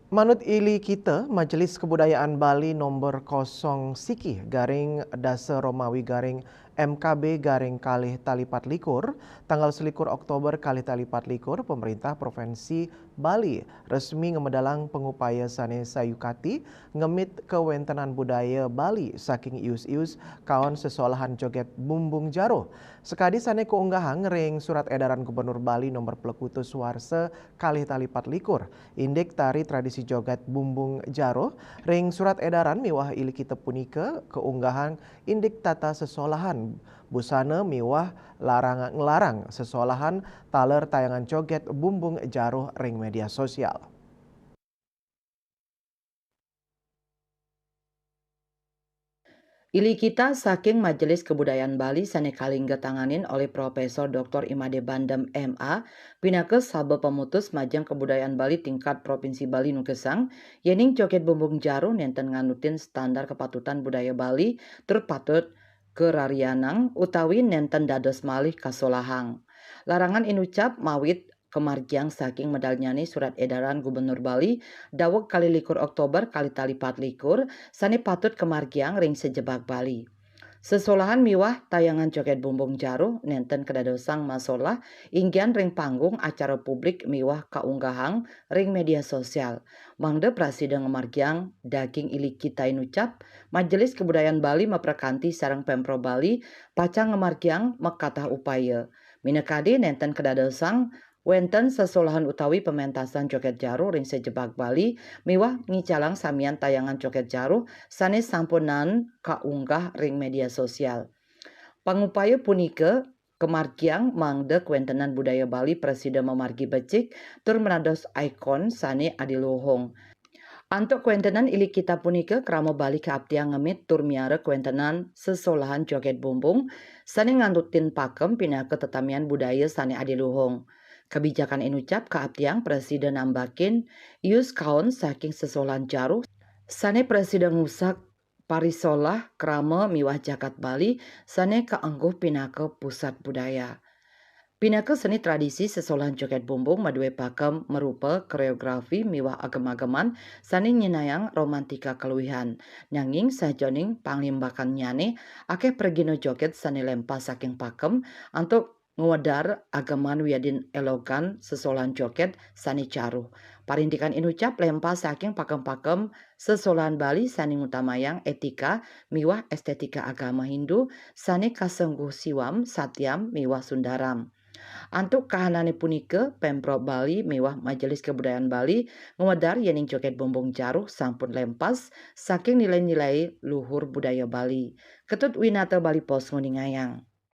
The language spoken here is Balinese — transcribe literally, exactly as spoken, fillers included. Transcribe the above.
Manut Ili Kita, Majelis Kebudayaan Bali nomor kosong siki garing dasa Romawi garing M K B garing kalih tali patlikur, tanggal selikur Oktober kalih tali patlikur, pemerintah Provinsi Bali resmi ngemedalang pengupaya sane sayukati ngemit kewentenan budaya Bali saking ius-ius kaon sesolahan joget bumbung jaruh. Sekadi sane kaunggahang ring surat edaran Gubernur Bali nomor plekutus warsa kalih tali patlikur, indik tari tradisi joget bumbung jaruh, ring surat edaran miwah Ili Kita punika kaunggahang indik tata sesolahan busana miwah larang nglarang sesolahan taler tayangan joget bumbung jaruh ring media sosial. Ili Kita saking Majelis Kebudayaan Bali sane kalingga tanganin olih Profesor Doktor Imade Bandem M A, pinaka saba pemutus majeng kebudayaan Bali tingkat Provinsi Bali nugesang, yening joget bumbung jaruh nenten nganutin standar kepatutan budaya Bali, tur patut kararianang utawi nenten dados malih kasolahang. Larangan inucap mawit kamargiang saking medalnyane surat edaran Gubernur Bali daweg kalih likur Oktober kalih tali patlikur sane patut kamargiang ring sejebag Bali. Sesolahan miwah tayangan joget bumbung jaruh nenten kadadosang masolah inggian ring panggung acara publik miwah kaunggahang ring media sosial. Mangda prasida ngamargiang daging Ili Kita inucap, Majelis Kebudayaan Bali maprakanti sareng Pemprov Bali pacang ngamargiang makatah upaya. Minakadi nenten kadadosang wenten sesolahan utawi pementasan joget jaruh ring sejebag Bali miwah ngicalang samian tayangan joget jaruh sane sampunang kaunggah ring media sosial. Pangupaya punika kamargiang mangda kawentenan budaya Bali prasida mamargi becik tur manados ikon sane adiluhung. Antuk kawentenan Ili Kita punika, krama Bali kaaptiang ngemit tur miara kawentenan sesolahan joget bumbung sane nganutin pakem pinaka tetamian budaya sane adiluhung. Kabijakan inucap kaaptiang prasida nambakin ius kaon saking sesolahan jaruh sane prasida ngusak parisolah, krama miwah jagat Bali sane kaengguh pinaka pusat budaya. Pinaka seni tradisi, sesolahan joget bumbung madue pakem marupa koreografi miwah agem-ageman sane nyenayang romantika kaluihan. Nanging sajaning panglimbakannyane, akeh pragina joget sane lempas saking pakem antuk ngwedar ageman wiadin elogan sesolahan joget sane jaruh. Parindikan inucap lempas saking pakem-pakem sesolahan Bali sane ngutamayang etika miwah estetika agama Hindu sane kasengguh Siwam, Satyam, miwah Sundaram. Antuk kahanane punika, Pemprov Bali miwah Majelis Kebudayaan Bali ngwedar yening joget bumbung jaruh sampun lempas saking nilai-nilai luhur budaya Bali. Ketut Winata, Bali Post, nguningayang.